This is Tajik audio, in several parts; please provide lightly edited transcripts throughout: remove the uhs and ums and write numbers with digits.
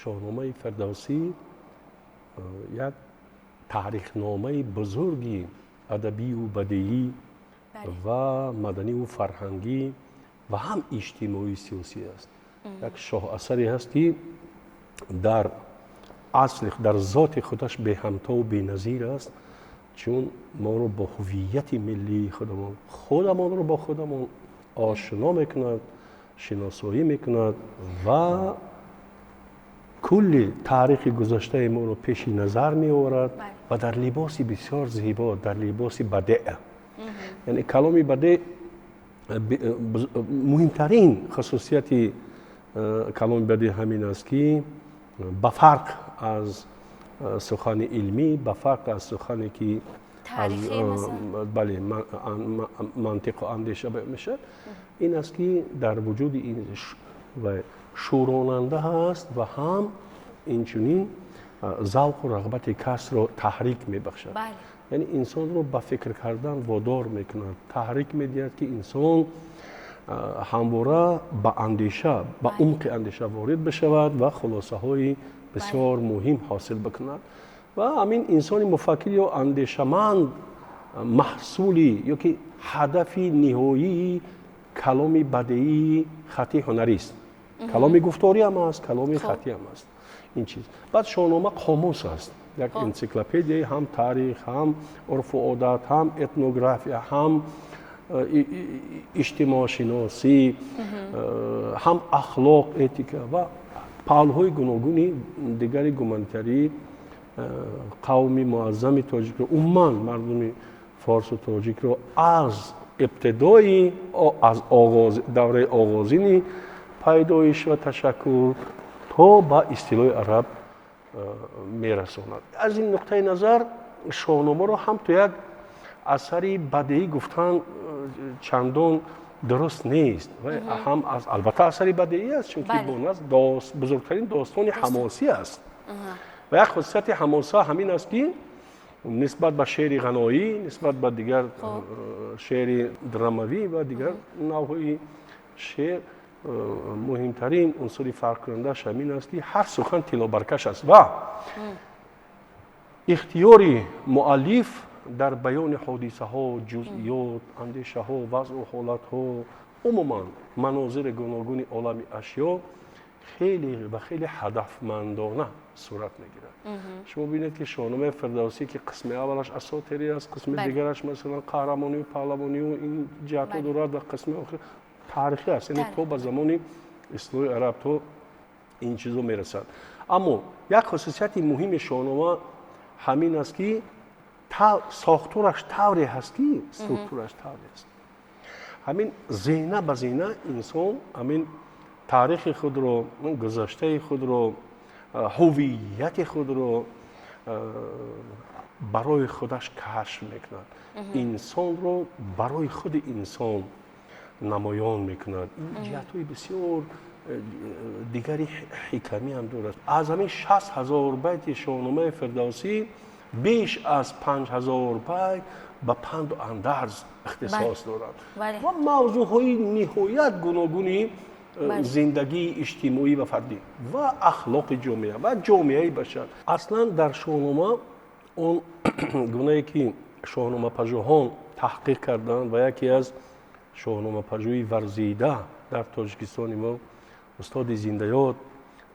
Шоҳномаи Фирдавсӣ як таърихномаи бузурги адабию бадеӣ ва маданиву фарҳангӣ ва ҳам иҷтимоию сиёсӣ аст. Як шоҳасаре ҳаст, ки дар асли, дар зоти худаш беҳамтову беназир аст, чун моро бо ҳуввияти миллии худамон, худамонро бо худамон ошно мекунад, шиносоӣ мекунад ва кулли таърихи гузаштаи моро пеши назар меорад ва дар либоси бисёр зебо, дар либоси бадеъ. Яъне каломи бадеъ, муҳимтарин хусусияти каломи бадеъ ҳамин аст, ки ба фарқ аз сухани илмӣ, ба фарқ аз сухане ки бале, мантиқу андеша баён мешавад, ин аст, ки дар вуҷуди ин шӯронанда ҳаст ва ҳам инчунин завқу рағбати касро таҳрик мебахшад, яъне инсонро ба фикр кардан водор мекунад, таҳрик медиҳад, ки инсон ҳамвора ба андеша, ба умқи андеша ворид бишавад ва хулосаҳои бисёр муҳим ҳосил бикунад. Ва ҳамин инсони муфаккир ё андешаманд маҳсули ё ки ҳадафи ниҳоии каломи бадеии хаттии ҳунарист. Каломи гуфторӣ ҳам аст, каломи хаттӣ ҳам аст ин чиз. Баъд Шоҳнома қомус аст, як энсиклопедияи ҳам таърих, ҳам урфу одат, ҳам этнография, ҳам иҷтимоъшиносӣ, ҳам ахлоқ, этика ва паҳлӯҳои гуногуни дигари гуманитарии қавми муаззами тоҷикро, умуман мардуми форсу тоҷикро аз ибтидои, аз оғоз, давраи оғозини пайдоиш ва ташаккул то ба истилои араб мерасонад. Аз ин нуқтаи назар Шоҳномаро ҳам то як асари бадеӣ гуфтан чандон дуруст нест. Ҳам албатта асари бадеӣ аст, чунки бузургтарин достони ҳамосӣ аст ва як хусусияти ҳамоса ҳамин аст, ки нисбат ба шеъри ғаноӣ, нисбат ба дигар шеъри драмавӣ ва дигар навъҳои шеър, муҳимтарин унсури фарқкунандааш ҳамин аст, ки ҳар сухан тиллобаркаш аст ва ихтиёри муаллиф дар баёни ҳодисаҳо, ҷузъиёт, андешаҳо, вазъу ҳолатҳо, умуман манозири гуногуни олами ашё хеле ва хеле ҳадафмандона сурат мегирад. Шумо бинед, ки Шоҳномаи Фирдавсӣ, ки қисми аввалаш асотирӣ аст, қисми дигараш, масалан, қаҳрамонию паҳлавонию ин ҷиҳатҳо дорад ва қисми охир таърихӣ аст, яъне то ба замони истилои араб, то ин чизо мерасад. Аммо як хусусияти муҳими Шоҳнома ҳамин аст, ки сохтораш тавре ҳаст, ки структураш тавре аст, ҳамин зина ба зина инсон ҳамин таърихи худро, гузаштаи худро, ҳуввияти худро барои худаш кашф мекунад, инсонро барои худи инсон намоён мекунад. Ин ҷиҳатҳои бисёр дигари ҳикамӣ ҳам дорад. Аз ҳамин 60 000 байти Шоҳномаи Фирдавсӣ беш аз 5000 байт ба панду андарз ихтисос дорад ва мавзӯъҳои ниҳоят гуногуни зиндагии иҷтимоӣ ва фардӣ ва ахлоқи ҷомеа ва ҷомеаи башар. Аслан дар Шоҳнома он гунае ки шоҳномапажӯҳон таҳқиқ карданд ва яке аз шоҳномапажӯҳи варзида дар Тоҷикистони мо устоди зиндаёд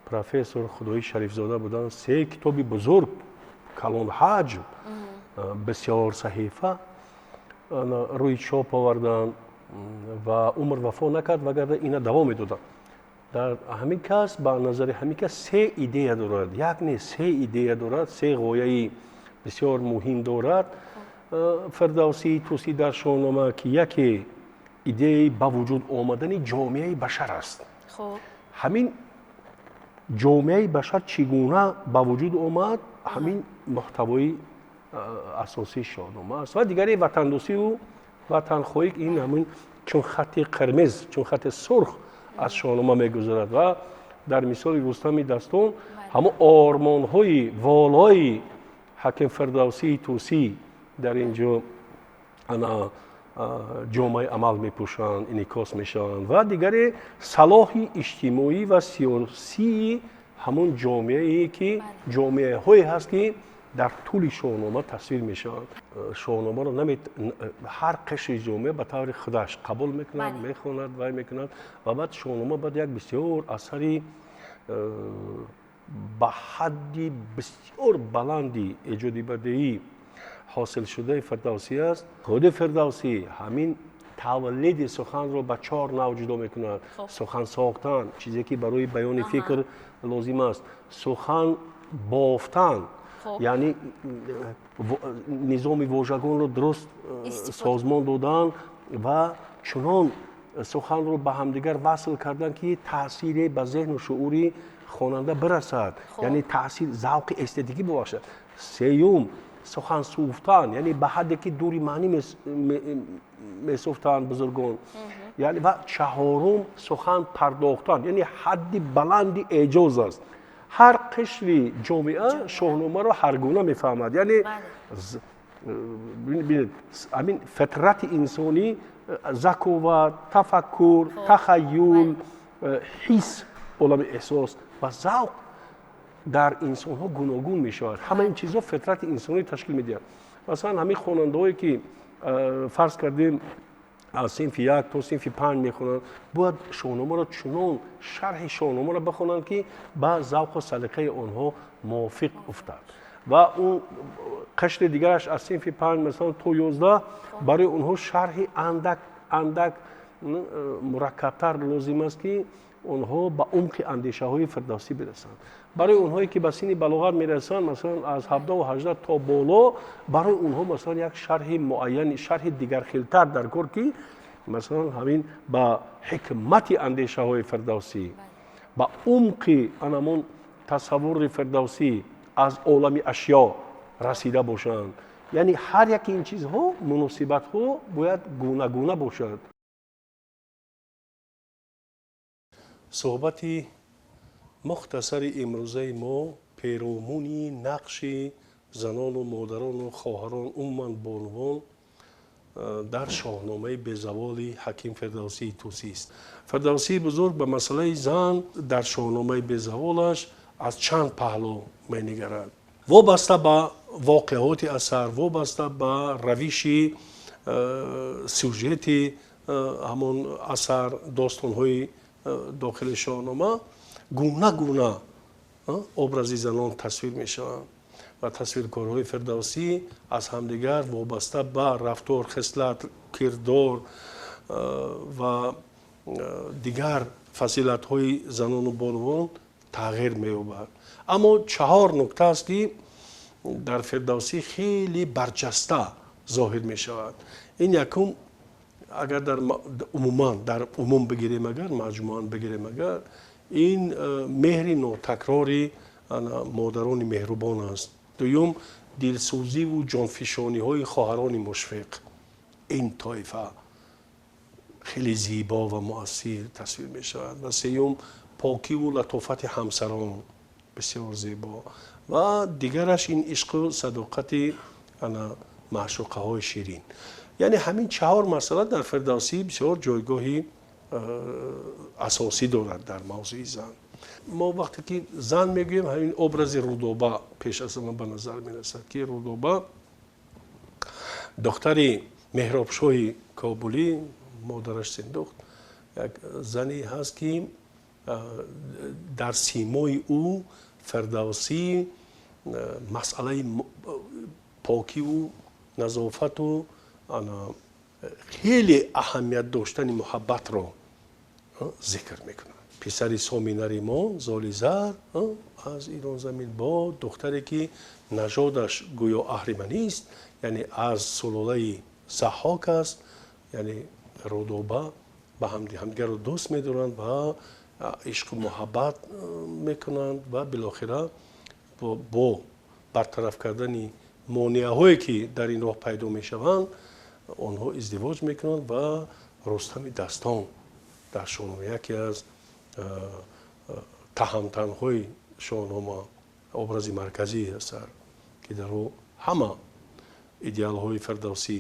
профессор Худоӣ Шарифзода буданд, се китоби бузург, калонҳаҷм, бисёр саҳифа рӯи чоп оварданд ва умр вафо накард, вагарна ина давом медоданд. Дар ҳамин кас, ба назари ҳамин кас, се идея дорад, як не, се идея дорад, се ғояи бисёр муҳим дорад Фирдавсии Тӯсӣ дар Шоҳнома, ки яке идеяи ба вуҷуд омадани ҷомеаи башар аст. Ҳамин ҷомеаи башар чӣ гуна ба вуҷуд омад, ҳамин муҳтавои асосии Шоҳнома аст. Ва дигаре ватандӯстию ватанхоҳӣ, ин ҳамин чун хатти қирмиз, чун хатти сурх аз Шоҳнома мегузарад ва дар мисоли Рустами дастон ҳамон ормонҳои волои ҳаким Фирдавсии Тӯсӣ дар ин ҷо ана ҷомаи амал мепӯшанд, инъикос мешаванд. Ва дигаре салоҳи иҷтимоӣ ва сиёсии Ҳамон ҷомеае ки ҷомеаҳое ҳаст, ки дар тӯли Шоҳнома тасвир мешаванд. Шоҳномаро ҳар қишри ҷомеа ба таври худаш қабул мекунад, мехонад, вай мекунад ва баъд Шоҳнома баъд як бисёр асари ба ҳадди бисёр баланди эҷоди бадеӣ ҳосилшудаи Фирдавсӣ аст. Худи Фирдавсӣ ҳамин тавлиди суханро ба чор нав ҷудо мекунад. Сухан сохтан, чизе ки барои баёни фикр лозим аст, сухан бофтан, яъне низоми вожагонро дуруст созмон додан ва чунон суханро ба ҳамдигар васл кардан, ки таъсире ба зеҳну шуури хонанда бирасад, яъне таъсир, завқи эстетикӣ бибахшад. Сеюм, сухан сӯфтан, яъне ба ҳадде ки дури маънӣ месӯфтанд бузургон, яъне ва чаҳорум, сухан пардохтан, яъне ҳадди баланди эъҷоз аст. Ҳар қишри ҷомеа Шоҳномаро ҳар гуна мефаҳмад. Яъне бинед, ҳамин фитрати инсонӣ, заковат, тафаккур, тахаюл, ҳис, олами эҳсос ва завқ дар инсонҳо гуногун мешавад. Ҳама ин чизҳо фитрати инсонӣ ташкил медиҳад. Масалан, ҳамин хонандаҳое ки, фарз кардем, аз синфи як то синфи панҷ мехонанд, бояд Шоҳномаро чунон, шарҳи Шоҳномаро бихонанд, ки ба завқу салиқаи онҳо мувофиқ уфтад. Ва он қишри дигараш, аз синфи панҷ, масалан, то 11, барои онҳо шарҳи андак андак мураккабтар лозим аст, ки онҳо ба умқи андешаҳои Фирдавсӣ бирасанд. Барои онҳое ки ба синни балоғат мерасанд, масалан, аз 17-18 то боло, барои онҳо, масалан, як шарҳи муайяни, шарҳи дигархелтар дар кор, ки, масалан, ҳамин ба ҳикмати андешаҳои Фирдавсӣ, ба умқи анамон тасаввури Фирдавсӣ аз олами ашё расида бошанд. Яъне ҳар яки ин чизҳо, муносибатҳо бояд гунагуна бошад. Суҳбати мухтасари имрӯзаи мо перомуни нақши занону модарону хоҳарон, умуман бонувон дар Шоҳномаи безаволи Ҳаким Фирдавсии Тӯсист. Фирдавсии бузург ба масъалаи зан дар Шоҳномаи безаволаш аз чанд паҳлӯ менигарад. Вобаста ба воқеаҳоти асар, вобаста ба равиши сюжети ҳамон асар, достонҳои дохили Шоҳнома, гуна гуна образи занон тасвир мешаванд ва тасвиркорҳои Фирдавсӣ аз ҳамдигар вобаста ба рафтор, хислат, кирдор ва дигар фазилатҳои занону бонувон тағйир меёбад. Аммо чаҳор нукта аст, ки дар Фирдавсӣ хеле барҷаста зоҳир мешавад. Ин якум, агар дар умуман, дар умум бигирем, агар маҷмӯан бигирем, агар ин меҳри нотакрори модарони меҳрубон аст. Дуюм, дилсӯзиву ҷонфишониҳои хоҳарони мушфиқ. Ин тоифа хеле зебо ва муассир тасвир мешавад. Ва сеюм, покиву латофати ҳамсарон, бисёр зебо. Ва дигараш ин ишқу садоқати маъшуқаҳои ширин. Яъне ҳамин чаҳор масъала дар Фирдавсӣ бисёр ҷойгоҳи асосӣ дорад дар мавзӯи зан. Мо вақте ки зан мегӯем, ҳамин образи Рудоба пеш аз ҳама ба назар мерасад, ки Рудоба духтари Меҳробшоҳи Кобулӣ, модараш Синдухт, як зане ҳаст, ки дар симои ӯ Фирдавсӣ масъалаи покиву назофату хеле аҳамият доштани муҳаббатро зикр мекунад. Писари Соми Наримон, Золи Зар, аз Иронзамин бо духтаре ки нажодаш гӯё аҳриманист, яъне аз сулолаи Заҳҳок аст, яъне Рудоба, ба ҳамдигарро дӯст медоранд ва ишқу муҳаббат мекунанд ва билохира бо бартараф кардани монеаҳое, ки дар ин роҳ пайдо мешаванд, онҳо издивоҷ мекунанд ва Рустами Дастон дар Шоҳнома, яке аз таҳамтанҳои Шоҳнома, образи марказии асар, ки дар ӯ ҳама идеалҳои Фирдавсӣ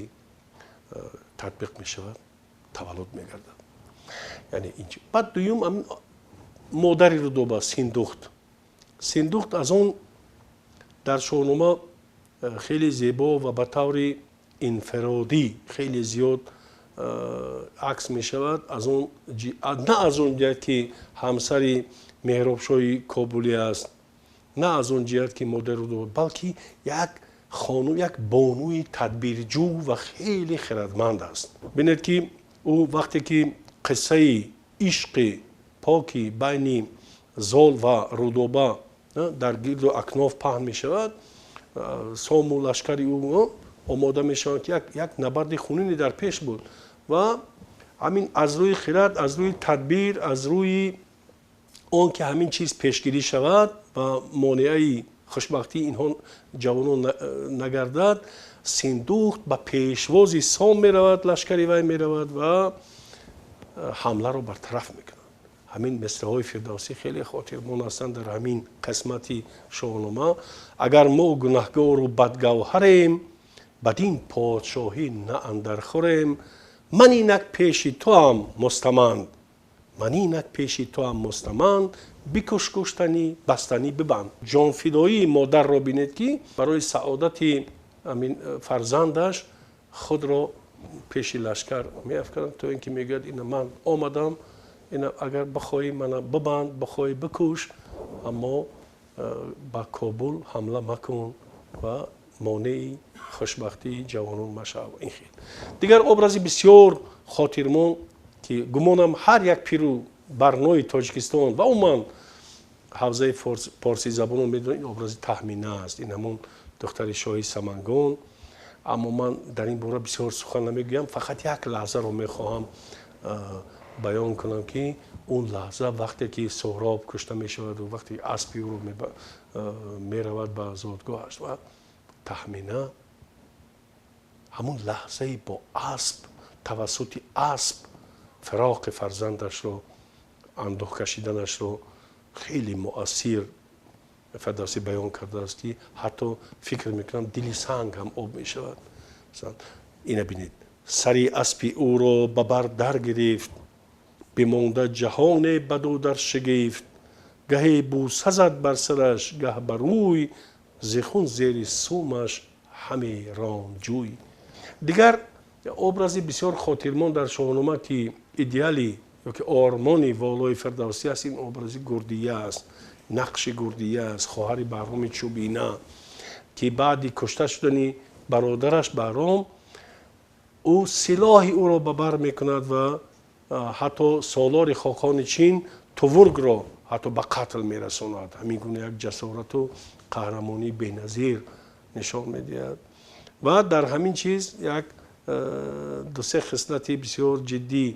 татбиқ мешавад, таваллуд мегардад. Яъне баъд дуюм, модари Рудоба Синдухт. Синдухт аз он дар Шоҳнома хеле зебо ва ба таври инфиродӣ хеле зиёд акс мешавад, аз он на аз он ҷиҳат ки ҳамсари Меҳробшоҳи Кобулӣ аст, на аз он ҷиҳат ки модари Рудоба, балки як хонум, як бонуи тадбирҷӯ ва хеле хирадманд аст. Бинед ки ӯ вақте ки қиссаи ишқи поки байни Зол ва Рудоба дар гирду акноф паҳн мешавад, сому лашкари ӯ омода мешаванд, ки як набарди хунине дар пеш буд ва ҳамин аз рӯи хирад, аз рӯи тадбир, аз рӯи он ки ҳамин чиз пешгирӣ шавад ва монеаи хушбахтии инҳо ҷавонон нагардад, Синдухт ба пешвози Сом меравад, лашкари вай меравад ва ҳамларо бартараф мекунад. Ҳамин мисраҳои Фирдавсӣ хеле хотирмон ҳастанд дар ҳамин қисмати Шоҳнома. Агар мо гунаҳгору бадгавҳарем, бадин подшоҳӣ на андархӯрем, ман инак пеши туам мустаманд, ман инак пеши туам мустаманд, бикуш куштанӣ, бастанӣ бибанд. Ҷонфидоии модарро бинед ки барои саодати ҳамин фарзандаш худро пеши лашкар меафканад, то ин ки мегӯяд ина ман омадам, ина агар бихоҳӣ мана бибанд, бихоҳӣ бикуш, аммо ба Кобул ҳамла макун ва монеи хушбахтии ҷавонон машав. Ин хел дигар образи бисёр хотирмон ки гумонам ҳар як пиру барнои Тоҷикистон ва умуман ҳавзаи порсизабонон медонад, ин образи Таҳмина аст. Ин ҳамон духтари шоҳи Самангон. Аммо ман дар ин бора бисёр сухан намегӯям, фақат як лаҳзаро мехоҳам баён кунам ки он лаҳза вақте ки Соҳроб кушта мешавад ва вақте аспи ӯро меравад ба зодгоҳаш ва Таҳмина ҳамон лаҳзаи бо асп, тавассути асп фироқи фарзандашро, андӯҳ кашиданашро хеле муассир Фирдавсӣ баён кардааст ки ҳатто фикр мекунам дили санг ҳам об мешавад. Ина бинед, сари аспи ӯро ба бар дар гирифт, бимонда ҷаҳоне баду дар шигифт, гаҳе бӯса зад бар сараш, гаҳ бар рӯй, зи хун зери сумаш ҳаме ромҷӯй. Дигар образи бисёр хотирмон дар Шоҳнома ки идеали ёки ормони волои Фирдавсӣ аст, ин образи Гурдия аст, нақши Гурдия аст, хоҳари Баҳроми Чӯбина, ки баъди кушта шудани бародараш Баҳром, ӯ силоҳи ӯро ба бар мекунад ва ҳатто солори хокони Чин Тувургро ҳатто ба қатл мерасонад. Ҳамин гуна як ҷасорату қаҳрамонии беназир нишон медиҳад. Ва дар ҳамин чиз як ду-се хислати бисёр ҷиддӣ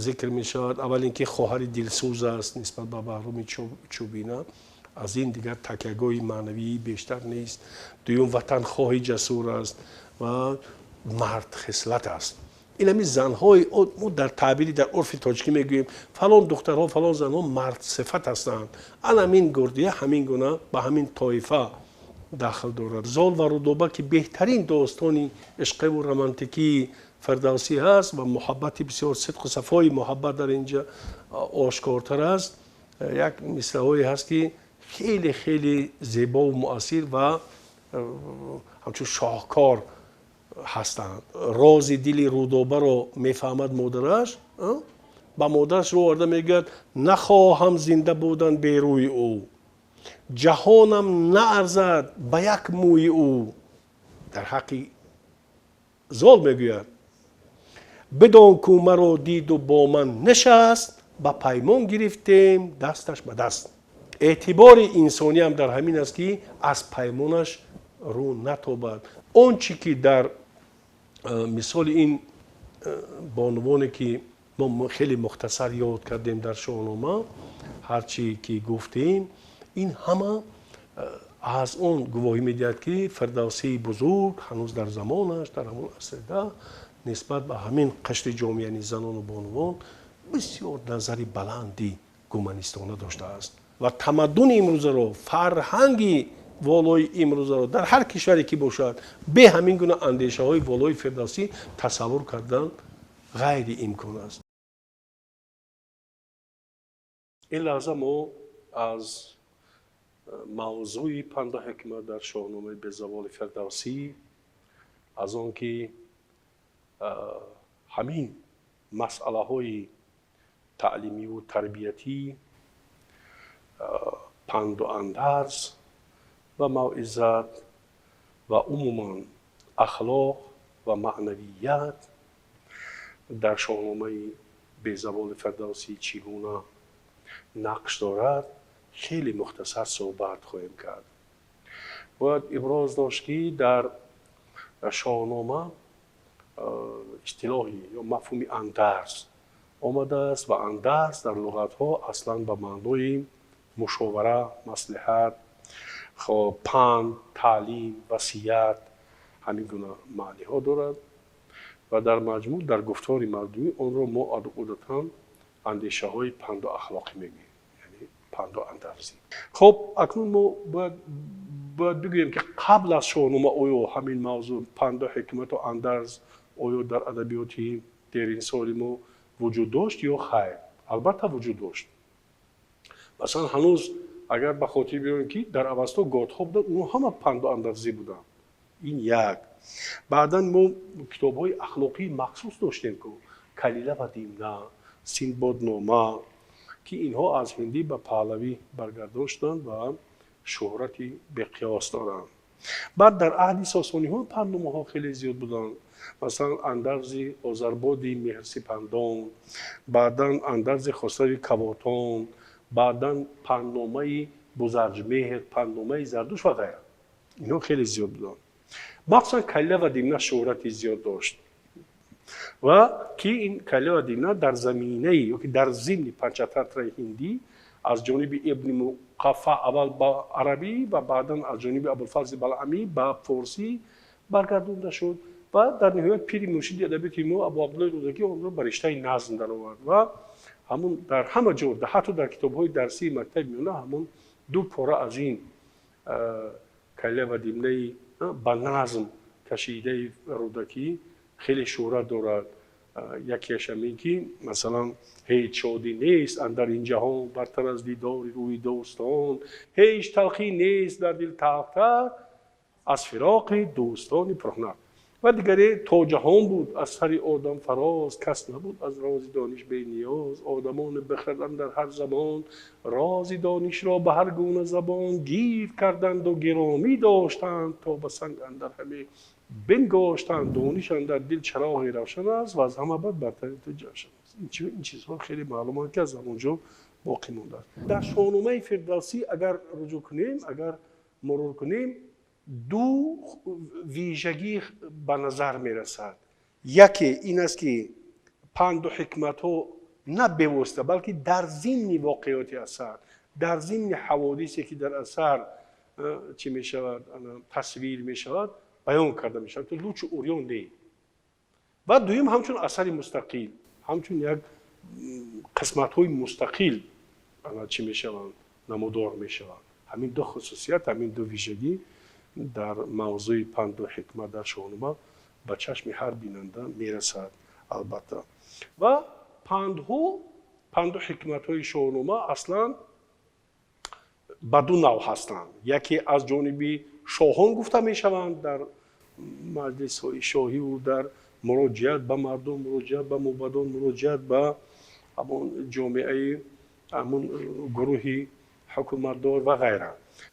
зикр мешавад. Аввал ин ки хоҳари дилсӯз аст нисбат ба Баҳроми Чӯбина, аз ин дигар такягоҳи маънавии бештар нест. Дуюм, ватанхоҳи ҷасур аст ва мард хислат аст. Ин ҳамин занҳои мо дар таъбири дар урфи тоҷикӣ мегӯем фалон духтарҳо, фалон занҳо мардсифат ҳастанд. Ан ҳамин Гурдия ҳамин гуна ба ҳамин тоифа дахл дорад. Зол ва Рудоба ки беҳтарин достони ишқиву романтикии Фирдавсӣ ҳаст ва муҳаббати бисёр сидқу сафои муҳаббат дар инҷа ошкортар аст, як мисраҳое ҳаст ки хеле хеле зебову муассир ва ҳамчун шоҳкор ҳастанд. Рози дили Рудобаро мефаҳмад модараш, ба модараш рӯ оварда мегӯяд нахоҳам зинда будан берӯи ӯ, ҷаҳонам наарзад ба як мӯи ӯ. Дар ҳаққи Зол мегӯяд бидон ку маро диду бо ман нишаст, ба паймон гирифтем дасташ ба даст. Эътибори инсониам дар ҳамин аст ки аз паймонаш рӯ натобад. Он чӣ ки дар мисоли ин бонувоне ки мо хеле мухтасар ёд кардем дар Шоҳнома, ҳар чӣ ки гуфтем, ин ҳама аз он гувоҳӣ медиҳад ки Фирдавсии бузург ҳанӯз дар замонаш, дар ҳамон асрда нисбат ба ҳамин қишри ҷомеа, яъне занону бонувон, бисёр назари баланди гуманистона доштааст ва тамаддуни имрӯзаро, фарҳанги волои имрӯзаро дар ҳар кишваре ки бошад, бе ҳамин гуна андешаҳои волои Фирдавсӣ тасаввур кардан ғайриимкон аст. Ин лаҳза мо аз Мавзӯи панду ҳикмат дар Шоҳномаи безаволи Фирдавсӣ, аз он ки ҳамин масъалаҳои таълимиву тарбиятӣ, панду андарз ва мавъизат ва умуман ахлоқ ва маънавият дар Шоҳномаи безаволи Фирдавсӣ чӣ гуна нақш дорад, хеле мухтасар суҳбат хоҳем кард. Бояд иброз дошт, ки дар Шоҳнома истилоҳи ё мафҳуми андарз омадааст ва андарз дар луғатҳо аслан ба маънои мушовара, маслиҳат, хоб, панд, таълим, васият, ҳамин гуна маъниҳо дорад ва дар маҷмӯъ дар гуфтори мардумӣ онро мо одатан андешаҳои панду ахлоқӣ мегӯем, яъне панду андарзӣ. Хоб, акнун мо бояд бигӯем, ки қабл аз Шоҳнома оё ҳамин мавзӯъ, панду ҳикмату андарз, оё дар адабиёти деринсоли мо вуҷуд дошт ё хайр? Албатта, вуҷуд дошт. Масалан, ҳанӯз агар ба хотир биёрем, ки дар Авасто готҳо буданд, онҳо ҳама панду андарзӣ буданд. Ин як. Баъдан мо китобҳои ахлоқии махсус доштем, ку Калила ва Димна, Синдбоднома, ки инҳо аз ҳиндӣ ба паҳлавӣ баргардон шуданд ва шӯҳрати беқиёс доранд. Баъд дар аҳди Сосониҳо пандномаҳо хеле зиёд буданд, масалан, андарзи Озарбоди Меҳрсипандон, баъдан андарзи Хосрави Кавотон, баъдан пандномаи Бузарҷмеҳр, пандномаи Зардуш ва ғайра. Инҳо хеле зиёд буданд. Махсусан Калила ва Димна шӯҳрати зиёд дошт ва ки ин Калила ва Димна дар заминаи ёки дар зимни Панчатантраи ҳиндӣ аз ҷониби Ибни Муқаффа аввал ба арабӣ ва баъдан аз ҷониби Абулфазли Балъамӣ ба форсӣ баргардонда шуд ва дар ниҳоят пири муршиди адабиёти мо Абу Абдуллои Рӯдакӣ онро ба риштаи назм даровард ва ҳамун дар ҳама ҷо, ҳатто дар китобҳои дарсии мактаби миёна, ҳамун ду пора аз ин Калила ва Димнаи ба назм кашидаи Рӯдакӣ хеле шӯҳрат дорад. Якеаш ҳамин ки, масалан, ҳеҷ шодӣ нест андар ин ҷаҳон бартар аз дидори рӯи дӯстон, ҳеҷ талхӣ нест дар дил талхтар аз фироқи дӯстони пурҳунар. Ва дигаре: то ҷаҳон буд аз сари одам фароз, кас набуд аз рози дониш бениёз. Одамони бихрад андар ҳар замон рози донишро ба ҳар гуна забон гирд карданду гиромӣ доштанд, то ба санг андар ҳаме бингоштанд. Дониш андар дил чароғи равшан аст ва аз ҳама бад бартари ту ҷавшан аст. Ин чизҳо хеле маълуманд, ки аз ҳамон ҷо боқӣ мондааст. Дар Шоҳномаи Фирдавсӣ агар руҷӯъ кунем, агар мурур кунем, ду вижагӣ ба назар мерасад. Яке ин аст, ки панду ҳикматҳо на бевосита, балки дар зимни воқеоти асар, дар зимни ҳаводисе, ки дар асар чӣ мешавад, тасвир мешавад, баён карда мешавад, лучу урён не. Ва дуюм, ҳамчун асари мустақил, ҳамчун як қисматҳои мустақил чӣ мешаванд, намудор мешаванд. Ҳамин ду хусусият, ҳамин ду вижагӣ дар мавзӯи панду ҳикмат дар Шоҳнома ба чашми ҳар бинанда мерасад, албатта. Ва пандҳо, панду ҳикматҳои Шоҳнома аслан ба ду нав ҳастанд. Яке аз ҷониби шоҳон гуфта мешаванд дар маҷлисҳои шоҳиву дар муроҷиат ба мардум, муроҷиат ба мӯбадон, муроҷиат ба ҳамон ҷомеаи, ҳамон гурӯҳи ҳукуматдор ва ғайра.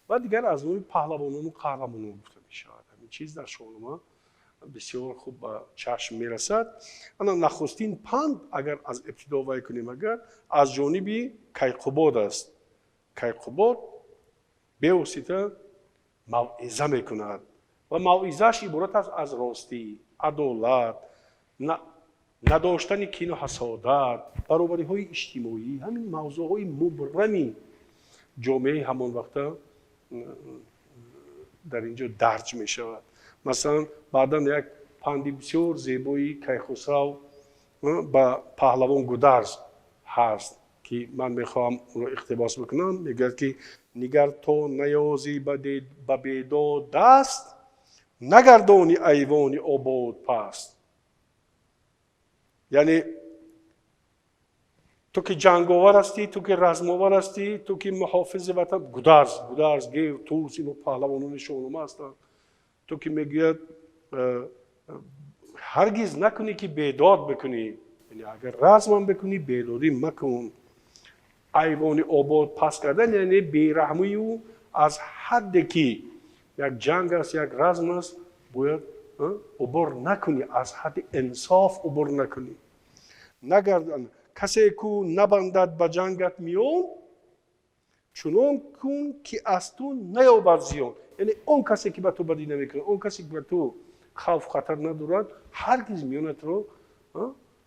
Ва дигар аз номи паҳлавонону қаҳрамонон гуфта мешавад. Ҳамин чиз дар Шоҳнома бисёр хуб ба чашм мерасад. Ана нахустин панд, агар аз ибтидо вай кунем, агар аз ҷониби Кайқубод аст. Кайқубод бевосита мавъиза мекунад ва мавъизааш иборат аст аз ростӣ, адолат, надоштани кину ҳасодат, баробариҳои иҷтимоӣ. Ҳамин мавзӯъҳои мубрами ҷомеаи ҳамон вақта дар ин ҷо дарҷ мешавад. Масалан, баъдан як панди бисёр зебои Кайхусрав ба паҳлавон Гударз ҳаст, ки ман мехоҳам онро иқтибос бикунам. Мегӯяд, ки нигар то наёзӣ ба бедод даст, нагардони айвони обод паст. Яъне Ту ки ҷанговар ҳастӣ, ту ки размовар ҳастӣ, ту ки муҳофизи ватан, Гударз, Гударз, Гев, Тӯс, ино паҳлавонони Шоҳнома ҳастанд. Ту ки мегӯяд, ҳаргиз накунӣ ки бедод бикунӣ, яъне агар размам бикунӣ, бедодӣ макун. Айвони обод паст кардан, яъне бераҳмию аз ҳадде ки як ҷанг аст, як разм аст, бояд убур накунӣ, аз ҳадди инсоф убур накунӣ. Нагардан касе ку набандад ба ҷангат миён, чунон кун ки аз ту наёбад зиён. Яъне он касе ки ба ту бадӣ намекунад, он касе ки ба ту хавф хатар надорад, ҳаргиз миёнатро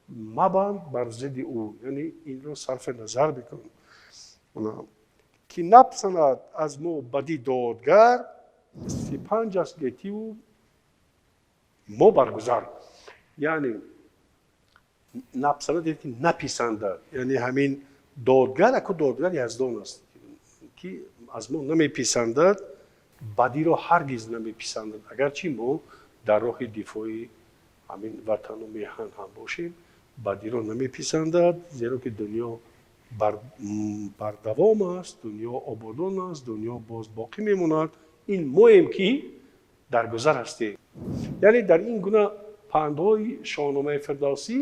мабанд бар зидди ӯ, яъне инро сарфи назар бикун. Ки напасандад аз мо бадӣ додгар, сипанҷ аст гетиву мо баргузар. Яъне напасандад, яъне ки написандад, яъне ҳамин додгар, аку додгар Яздон аст, ки аз мо намеписандад, бадиро ҳаргиз намеписандад. Агарчи мо дар роҳи дифои ҳамин ватану меҳан ҳам бошем, бадиро намеписандад, зеро ки дунё бардавом аст, дунё ободон аст, дунё боз боқӣ мемонад. Ин моем ки дар гузар ҳастем. Яъне дар ин гуна пандҳои Шоҳномаи Фирдавсӣ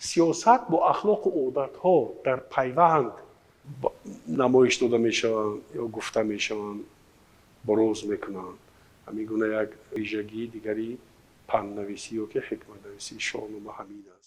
сиёсат бо ахлоқу одатҳо дар пайванд намоиш дода мешаванд ё гуфта мешаванд, бурӯз мекунанд. Ҳамин гуна як вижагии дигари панднависӣ ё ки ҳикматнависии Шоҳнома ҳамин аст.